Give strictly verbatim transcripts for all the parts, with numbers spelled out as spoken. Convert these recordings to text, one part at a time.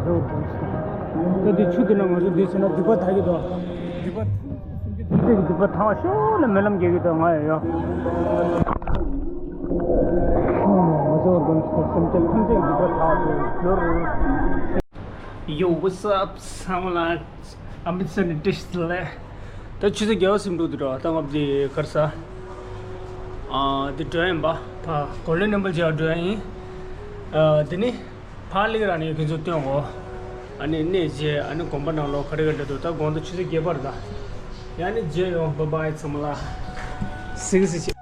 ད་དེ་ཆུ་དེ་ན་ང་ཚོ་འདི་བྱས་ན་སྡིག་པ་དག་གི་འདུག་སྡིག་པ། སེམས་ཅན་ཐམས་ཅད་ཀྱི་སྡིག་པ་དག་པ་ཤོག་ལ་སྨོན་ལམ་རྒྱག་གི་འདུག་ང་ཡང་ཡང་། ང་ཚོ་འདི་སེམས་ཅན་ཐམས་ཅད་ཀྱི་སྡིག་པ་དག་པ་ཤོག་ལ། Yo, what's up? ཚང་མ་ལ་ཨ་མི་ཚ་ནས་བཀྲ་ཤིས་བདེ་ལེགས། ད་ཆུ་ཚོད་བརྒྱད་པ་ཟིན་འགྲོ་འདུག་ར། ད་ང་འདི་གར་ས། ཨ་འདི་འགྲོ་ཡིན་པ། ད་གོ་ལེ་ནམ་བར་བརྒྱད་འགྲོ་ཡིན། ཨ་འདི་ནི་ཕར་ལིག་ར་ནས་ཁྱོད་ཚོ་སྟོན་འོ། ཨ་ནི་གནས་རྗེས་ཨ་ནི་དགོན་པ་ནང་ལོགས་ག་རེ་ག་རེ་འདུག་ད་དགོང་དག་ཆུ་ཚོད་བརྒྱད་པར་ད། ཡང་ནི་རྗེས་ཡོང་། བྷའི་བྷའི་ཚང་མ་ལ། སིག་སི་ཆེ།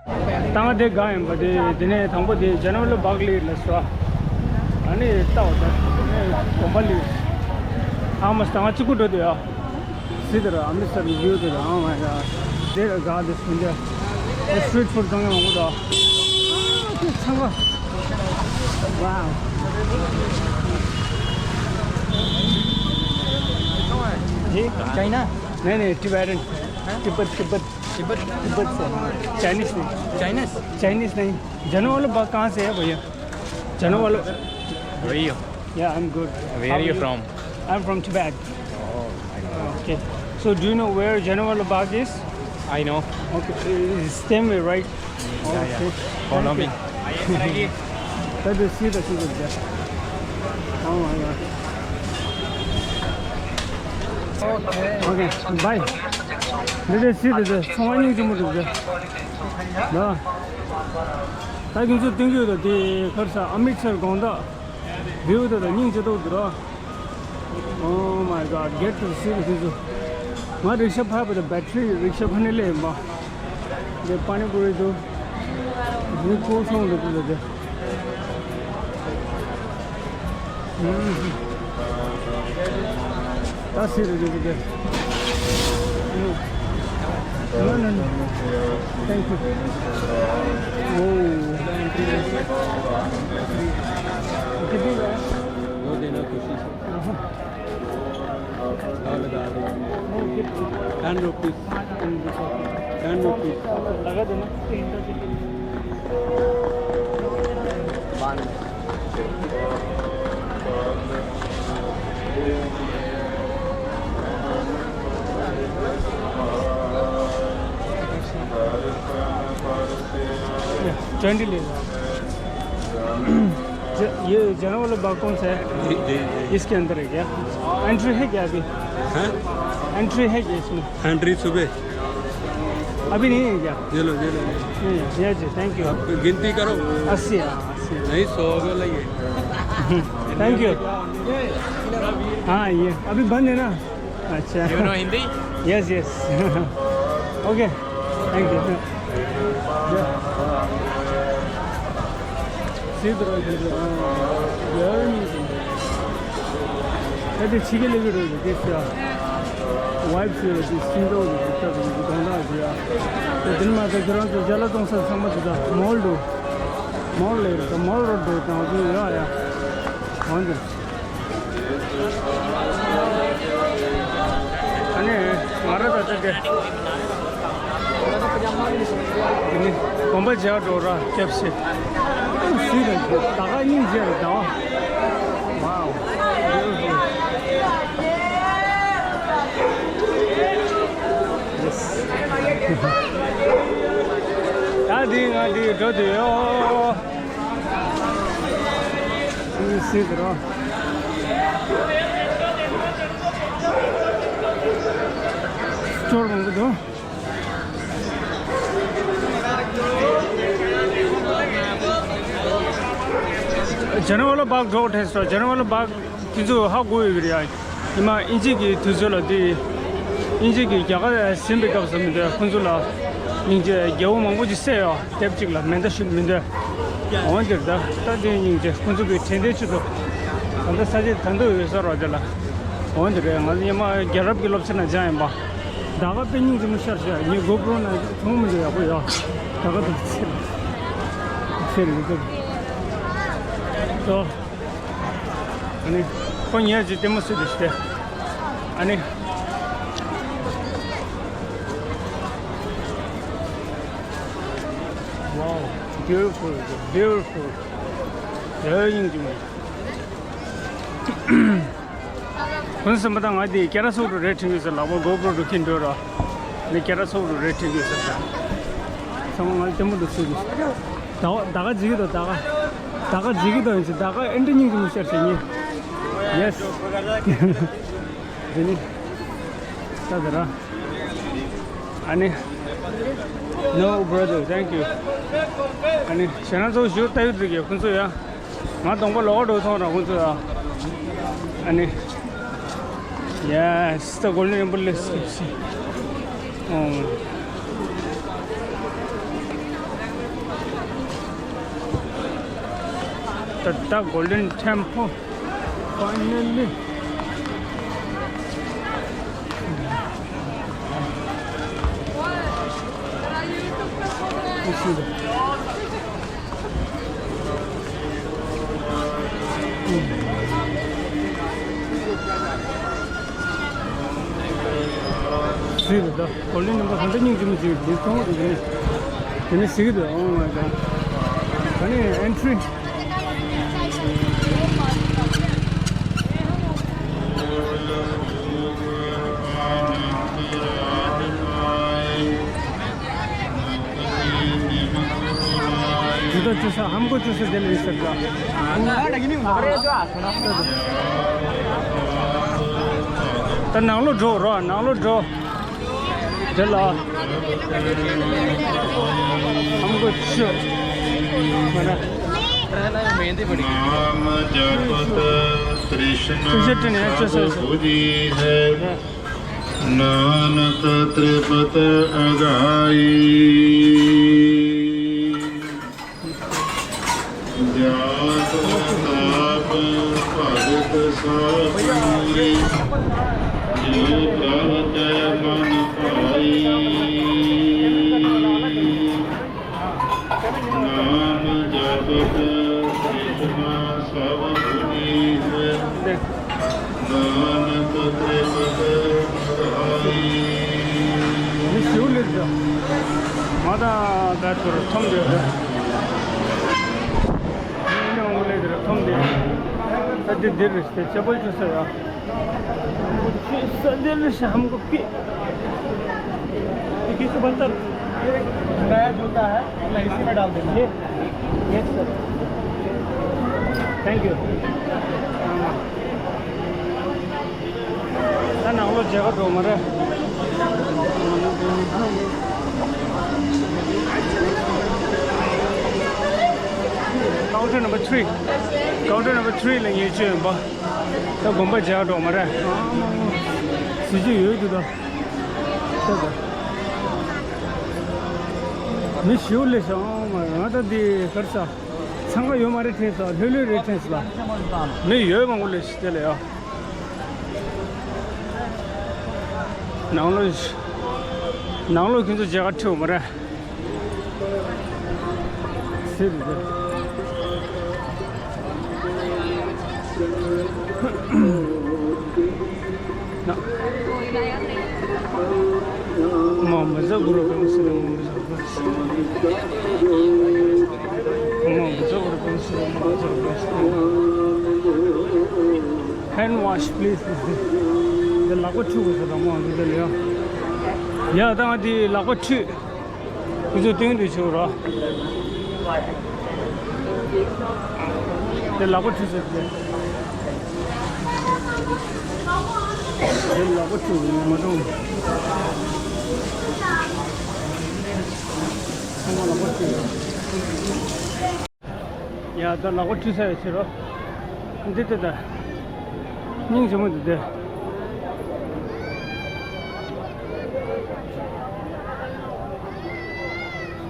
ད་ང་དེ་ག་ཡིན་པ་དེ་དེ་ནས་དང་པོ་དེ་ཇ་ན་ཝ་ལི་བྷག་ལི་ལ་སོ། ཨ་ནི་ལྟ་བ་ད་ནས་དགོན་པ་ལི། ཨ་མ་ད་ང་གཅིག་པུ་འགྲོ་དུས་ཡ། སི་དེ་ར་ཨ་མི་སར་གྱི་བིའུ་དེ་ར། ཨོ་མའི་གོཌ། དེ་ར་ག་དེ་སུན་ཏེ། སི་ཊི་རིཊ་ཕུཌ་གཏོང་ཡ་མང་པོ་འདུག་ཨ་དེ་ཚང་ག། Wow. ये चाइना? नहीं, नहीं, टिबेटन। तिब्बत, तिब्बत। तिब्बत? तिब्बत से। चाइनीज नहीं। चाइनीज? चाइनीज नहीं। जाने वाला बाग कहाँ से है भैया? जाने वाला। Where are you? Yeah, I'm good. Where are you from? I'm from Tibet. Oh my God. Okay. So do you know where January Bagh is? I know. Okay, it's same way, right? Yeah, yeah. Okay. Follow me. Thank you. Let us see the people there. Oh my God. Okay, bye. Let us see the, the ཚོང་པ་སྙིང་རྗེ་མོ་འདུག་ཟེར། ལ། ད་ཁྱོད་ཚོ་སྟོན་གྱི་ཡོད་དོ། དེ་གར་ས་ཨ་མི་ཚར་དགོང་དག་བིའུ་དེ་དང་སྙིང་རྗེ་ཏོག་འདུག་ར། Oh my God, get to see the view. ང་རིག་ཤ་ཕབ་པ་དང་བེ་ཊི་རི་རིག་ཤ་ཕབ་ནས་སླེབས་ཡིན་པ། དེ་པ་ནི་པུ་རི་འདུག་མི་ཁོ་སོང་འདུག་པ་དེ། ད་སི་རེད་འདུག་དེ། No, no, no. Thank you. Oh. कितनी है? वो देना कोशिश। Ten rupees. Ten rupees. लगा देना। ट्वेंटी ले लो। ज-, ये जनरल वाला बाग कौन सा है? जी, जी, जी। इसके अंदर है क्या? एंट्री है क्या अभी? हैं? एंट्री है क्या इसमें? एंट्री सुबह। अभी नहीं है क्या? ये लो, ये लो। नहीं है। जी, जी, थैंक यू। आप गिनती करो। अस्सी, हाँ, अस्सी। नहीं, सौ में लगे। Thank you. हाँ, ये अभी बंद है ना? अच्छा। You know Hindi? Yes, yes. Okay. Thank you. ད་དེ་ཕྱི་རྒྱལ་ལས་ཀྱི་རོལ་དུ་དེ་ཤ་ཝའིབ་ཟེར་བ་དེ་སིང་ཏོག་གི་རིགས་ཀྱི་གདོང་ཐག་ཟེར་ཡ། དེ་དེ་ནི་མ་ད་ཁྱེད་རང་ཚོ་ཅ་ལག་གཏོང་ས་ཚང་མ་དེ་ད་མོལ་འགྲོ། མོལ་ལས་རེད། ད་མོལ་རོ་འགྲོ་དང་དེ་ཡ་ཡ། འོན་ཏེ། ཨ་ནི་ང་རང་ད་ལྟ་དེ། དེ་ནི་དགོན་པ་མཇལ་འགྲོ་ར་སྐྱབས་ཤིག་སུས་རེད། ད་ག་སྙིང་རྗེ་རེད་ད། Wow. Beautiful. Yes. ད་འདི་ང་འདི་འགྲོ་དུས་ཡོ། སུས་སུས་རོ། ཅོར་མང་པོ་འདུག་ཇ་ན་ཝ་ལ་བྷག་འགྲོ་ཐེངས་སོ། ཇ་ན་ཝ་ལ་བྷག་དེ་ཚོ་ཧ་གོ་ཡོད་རེད་ཡ། ཉི་མ་དབྱིན་ཇི་གི་དུས་ཚོད་ལ་དེ། དབྱིན་ཇི་གི་རྒྱ་གར་ཟིན་པའི་སྐབས་སུ་མི་འདུག་ཁོང་ཚོ་ལ་སྙིང་རྗེ་རྒྱལ་པོ་མང་པོ་ཅིག་བསད་ཡོད། དེབ་ཅིག་ལ་མེ་མདའ་ཤོད་མི་འདུག་འོན་ཏེ་ད་ལྟ་དེ་སྙིང་རྗེ་ཁོང་ཚོ་གི་དྲན་རྟེན་ཆེད་དུ། ད་ལྟ་ས་ཆ་ད་འདུག་ཡོད་ས་རོ་དེ་ལ། འོན་ཏེ་རེད། ང་ཚོ་སྔོན་མ་རྒྱལ་རབས་ཀྱི་སློབ་ཚན་ན་སྦྱངས་ཡིན་པ། ད་ག་དཔེ་སྙིང་རྗེ་མོ་ཤར་ཤག་ངའི་གོ་པྲོ་ན་མཐོང་མི་འདུག་ཡག་པོ་ཡོད། ད་ག་དུ་ཚེ་ཚེ་རེད་འདུག་ཨ་ནི་ཁོ་ཉལ་གྱི་ལྟད་མོ་སུ་དེ་ཤི་སྟེ། ཨ་ནི། Wow, beautiful, beautiful. དེ་སྙིང་རྗེ་མོ། ཁོང་ཚོ་མ་ད་ང་དེ་སྐད་གྲགས་ཚོགས་འགྲོ་རེད་དྲན་གྱི་ཟེར། ལག་པ་GoPro་འགྲོ་གིན་འགྲོ་ར། ནི་སྐད་གྲགས་ཚོགས་འགྲོ་རེད་དྲན་གྱི་ཟེར། ཚང་མ་ང་ལྟད་མོ་འགྲོ་ཚུལ་གྱི། ད་ད་ག་ཇི་གི་དོ་ད་ག་ད་ག་ཇི་གི་དོ་ཡིན་ཚེ་ད་ག་ཨེ་འདྲ་སྙིང་རྗེ་མོ་ཤར་ཟེར་ཉིན། Yes། དེ་ནི། ད་དེ་ར། ཨ་ནི། No brother, thank you. ཨ་ནི་ཞེ་ན་ཚོ་ཞུ་ལྟ་ཡུལ་དུ་གི་ཁོང་ཚོ་ཡ། ང་གདོང་པ་ལོག་འགྲོ་ཐོང་ར་ཁོང་ཚོ་ཡ། ཨ་ནི། Yes, the golden temple is. Oh. The, the golden temple. Finally. ཟེར་གི་འདུག་གོ་ལེན་རྣམ་པ་གང་འདྲ་སྙིང་རྗེ་མོ་ཅིག་འདི་མཐོང་གི་འདུག་དེ་ནས་ཟེར་གི་འདུག Oh my God. ད་ནི་entry. जूता चूसा, हमको चूसा दिल नहीं सकता। ད་ནང་ལོགས་འགྲོ་རོགས། ནང་ལོགས་འགྲོ། དེ་ལ། हमको चू། नाम जपत तृष्णा सब बुझी है। नानक तृप्त अघाई। जात ताप भगत सा पूरी, जो प्रभ चय मन पाई। नाम जपत तृष्णा सब बुझी है। नानक तृप्त अघाई। མི་ཞིག་སླེབས་ཀྱང་མ་དང་ད་ཚུར་འཐོམ་བསྡད་རེད། མི་ཡང་སླེབས་རེད། འཐོམ་བསྡད། ད་འདི་འདིར་རེད་དེ་ཅེ་པོལ་ཅུ་ས་ཡ། ས་འདིར་རེད་ཤམ་གོ་པི། ये किसको बनता है? नया जूता है, मैं इसी में डाल देंगे। Yes sir. Thank you. ད་ནང་ལོགས་མཇལ་ཁ་འགྲོ་མ་རེད། Counter number three. Counter number three ལ་ངེད་ཅག་ཡོད་པ། ད་དགོན་པ་མཇལ་འགྲོ་མ་རེད། གཟི་བརྗིད་ཡོད་འདུག་ད། ད་ད། མི་ཞིག་སླེབས་ཤག་ང་ད་འདི་གར་ས། འཚང་ཁ་ཡོད་མ་རེད་དྲན་སོང་། ལྷོད་ལྷོད་རེད་དྲན་སོང་། མི་ཡོད་མང་པོ་སླེབས་ཤག་དེ་ལ་ཡ། ནང་ལོགས། ནང་ལོགས་ཁྱོད་ཚོ་མཇལ་ཁ་ཁྲིད་ཡོད་མ་རེད། ཟེར་རེད། ན། མ་མི་ཟ་གུ་རུ་གང་སི་རང་མ་མི་ཟ་གུ་རུ་གང་སི། མ་མི་ཟ་གུ་རུ་གང་སི་རང་མ་མི་ཟ་གུ་རུ་གང་སི། Hand wash, please. དེ་ལག་པ་འཁྲུ་དགོས་ས་དང་མ་འདི་དེ་ལ་ཡ། ཡ་ད་ང་དེ་ལག་པ་འཁྲུ། ཁོ་ཚོ་སྟོན་དུ་ཆུག་རོགས། དེ་ལག་པ་འཁྲུ་ཟེར་ཏེ། དེ་ལག་པ་འཁྲུ་མ་འགྲོ། ཚང་མ་ལག་པ་འཁྲུ། ཡ་ད་ལག་པ་འཁྲུ་ས་ཡོད་ཕྱིར་རོ། འདི་ལྟ་ད། སྙིང་རྗེ་མོ་འདི་ལྟ།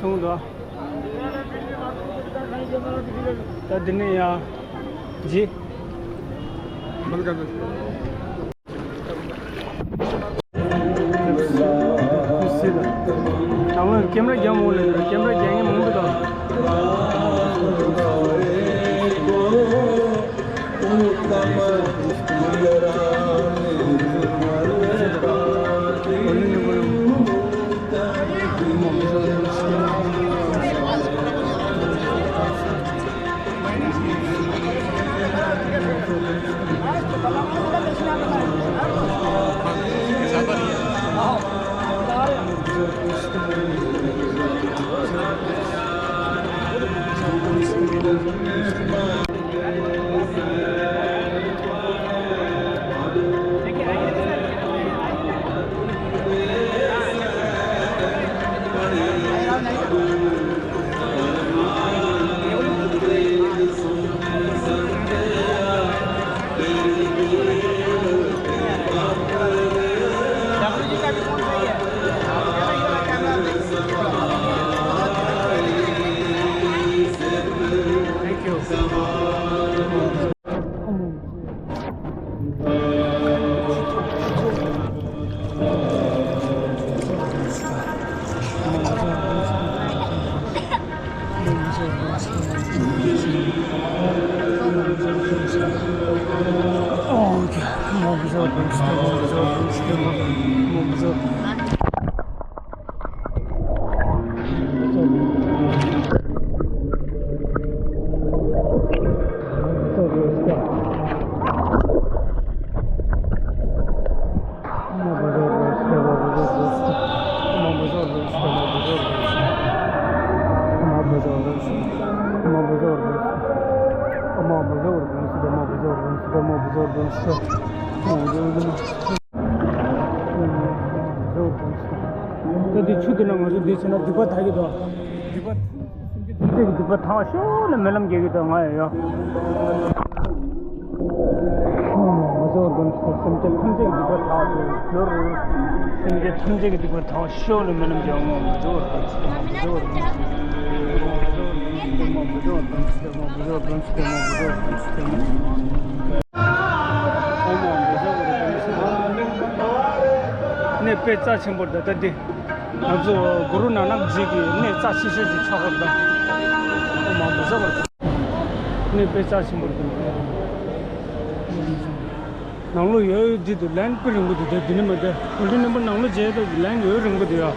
མཐོང་དོ། ད་འདི་ནས་ཡ། ཇི། ད་ང་ཀེམ་ར་རྒྱག་མོ་ལེ། ཀེམ་ར་རྒྱག་མཁན་མང་པོ་འདུག་ད་དེ་ཆུ་དེ་ན་ང་ཚོ་འདི་བྱས་ན་སྡིག་པ་དག་གི་འདུག་སྡིག་པ། སེམས་ཅན་ཐམས་ཅད་ཀྱི་སྡིག་པ་དག་ཤོག་ལ་སྨོན་ལམ་རྒྱག་གི་འདུག་ང་ཡང་ཡང་། སེམས་ཅན་ཐམས་ཅད་ཀྱི་སྡིག་པ་དག་སེམས་ཅན་ཐམས་ཅད་ཀྱི་སྡིག་པ་དག་ཤོག་ལ་སྨོན་ལམ་རྒྱག་ངོ་། གནས་དཔེ་རྩ་ཆེན་པོ་རེད། ད་ལྟ་འདི་ང་ཚོ་གུ་རུ་ནཱ་ནག་རྗེ་གི་གནས་རྩ་ཆེ་ཤོས་ཅིག་ཆགས་པ་རེད། ཨོཾ་ཨཱཿཧཱུྃ་བཛྲ་བྷ་རེ། གནས་དཔེ་རྩ་ཆེན་པོ་རེད། ནང་ལོགས་ཡོད་འདི་འདུག་ལན་དཔེ་རིང་པོ་འདུག་དེ་འདི་ནི་མ་དེ་གོ་ལི་ནམ་པར་ནང་ལོགས་མཇལ་ད་ལན་ཡོད་རིང་པོ་འདུག་ཡ། ང་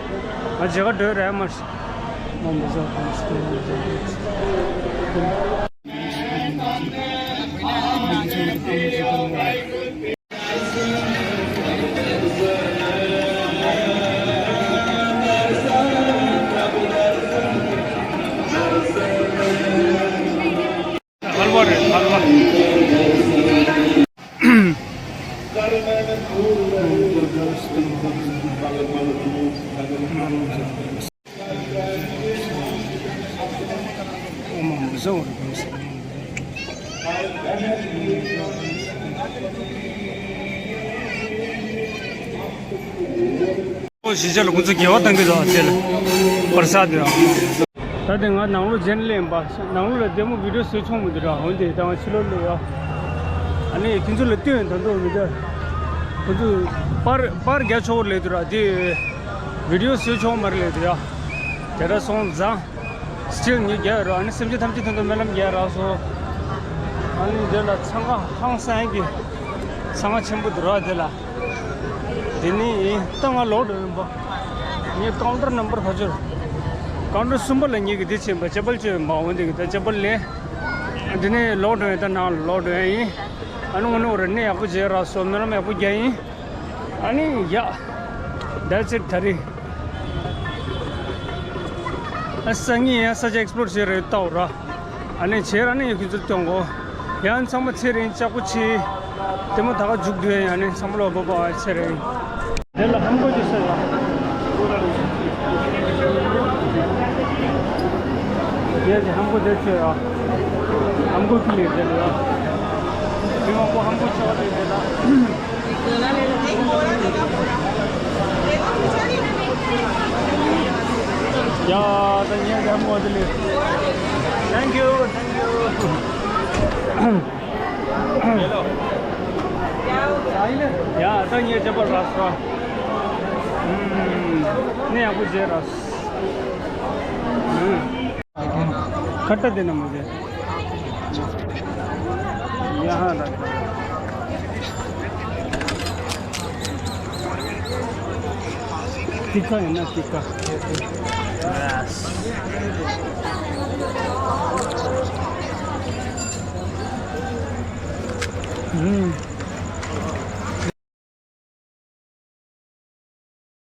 མཇལ་ཁ་འགྲོ་རེད་མ་ཤི། ཨོཾ་ཨཱཿཧཱུྃ་བཛྲ་བྷ་རེ། ཧལ་བ་རེད་ཧལ་བ། ཨོ་གཞིས་ཆགས་ལ་ཁོང་ཚོ་དགེ་བ་བཏང་གི་འདུག་དེ་ལ་བར་ས་དེ་རང་། ད་དེ་ང་ནང་ལོགས་མཇལ་ལེན་པ་ནང་ལོགས་ལ་བདེ་མོ་བི་ཌིའོ་བཟོས་ཆོག་མི་འདུག་ར། འོན་ཏེ་ད་ང་ཕྱི་ལོགས་ལ་ཡོད། ཨ་ནི་ཁྱེད་ཚོ་ལ་སྟོན་ད་འདུག་མི་འདུག་ཁོང་ཚོ་པར་པར་རྒྱག་ཆོག་ལས་འདུག་ར། དེ་བི་ཌིའོ་བཟོས་ཆོག་མ་རེད་ལས་འདུག་ཡ། དེ་འདྲ་སོང་ཙང་སི་ཊིལ་ངས་རྒྱག་ཡོད་ར། ཨ་ནི་སེམས་ཅན་ཐམས་ཅད་དོན་དུ་སྨོན་ལམ་རྒྱག་རག་སོང་། ཨ་ནི་འདི་ལ་འཚང་ཁ་ཧང་སང་གི་འཚང་ཁ་ཆེན་པོ་འདུག་ར་དེ་ལ། དེ་ནི་ད་ང་ལོག་འགྲོ་ཡིན་པ། ངའི་ཀའུན་ཊར་ནམ་བར་ཕ་ཆུར། ཀའུན་ཊར་གསུམ་པ་ལ་ངེད་ཀྱི་འདི་ཕྱིན་པ་ཅ་པལ་བཅོས་ཡིན་པ། འོན་ཏེ་ད་ཅ་པལ་ལེན། དེ་ནས་ལོག་འགྲོ་ཡིན། ད་ནང་ལོག་འགྲོ་ཡིན། ཨ་ནི་དངོས་གནས་རེད། གནས་ཡག་པོ་མཇལ་རག་སོང་། སྨོན་ལམ་ཡག་པོ་རྒྱག་ཡིན། ཨ་ནི་ཡ། That's it ད་རེས། ཨ་སང་ཉིན་ཡང་ས་ཆ་ཨེག་སི་པི་ལོར་བྱེད་རེད་ལྟ་བ་ར། ཨ་ནི་བྱེད་ར་ནི་ཡང་ཁྱོད་ཚོར་སྟོན་གོ། ཡང་ཚང་མ་ཚེ་རིང་ལྕགས་པོ་ཆེ། དེ་མོ་ད་ག་མཇུག་བསྡུ་ཡ། ཡང་ནི་ཚང་མ་ལ་བོ་བ་ཚེ་རིང་། དེ་ལ་ཧམ་གོ་ཅི་ཟེར་ཡ། ཡ་ཅི་ཧམ་གོ་དེ་ཆོས་ཡ། ཧམ་གོ་ཁི་ལེ་དེ་ལ་ཡ། མི་མང་པོ་ཧམ་གོ་ཆེ་བ་དེ་དེ་ལ། ཡ་ད་ཉེ་ཧམ་གོ་དེ་ལེ། Thank you, thank you. ཡ་ད་ངས་ཅ་པལ་རག་སོང་། ཨུམ། གནས་ཡག་པོ་མཇལ་རག་སོང་། ཁ་ཏ་དེ་ན་མོ་དེ། ཡ་ཧ་ད། ཏི་ཀ་ཡིན་ན་ཏི་ཀ། ཡེ་སི། ཨུམ།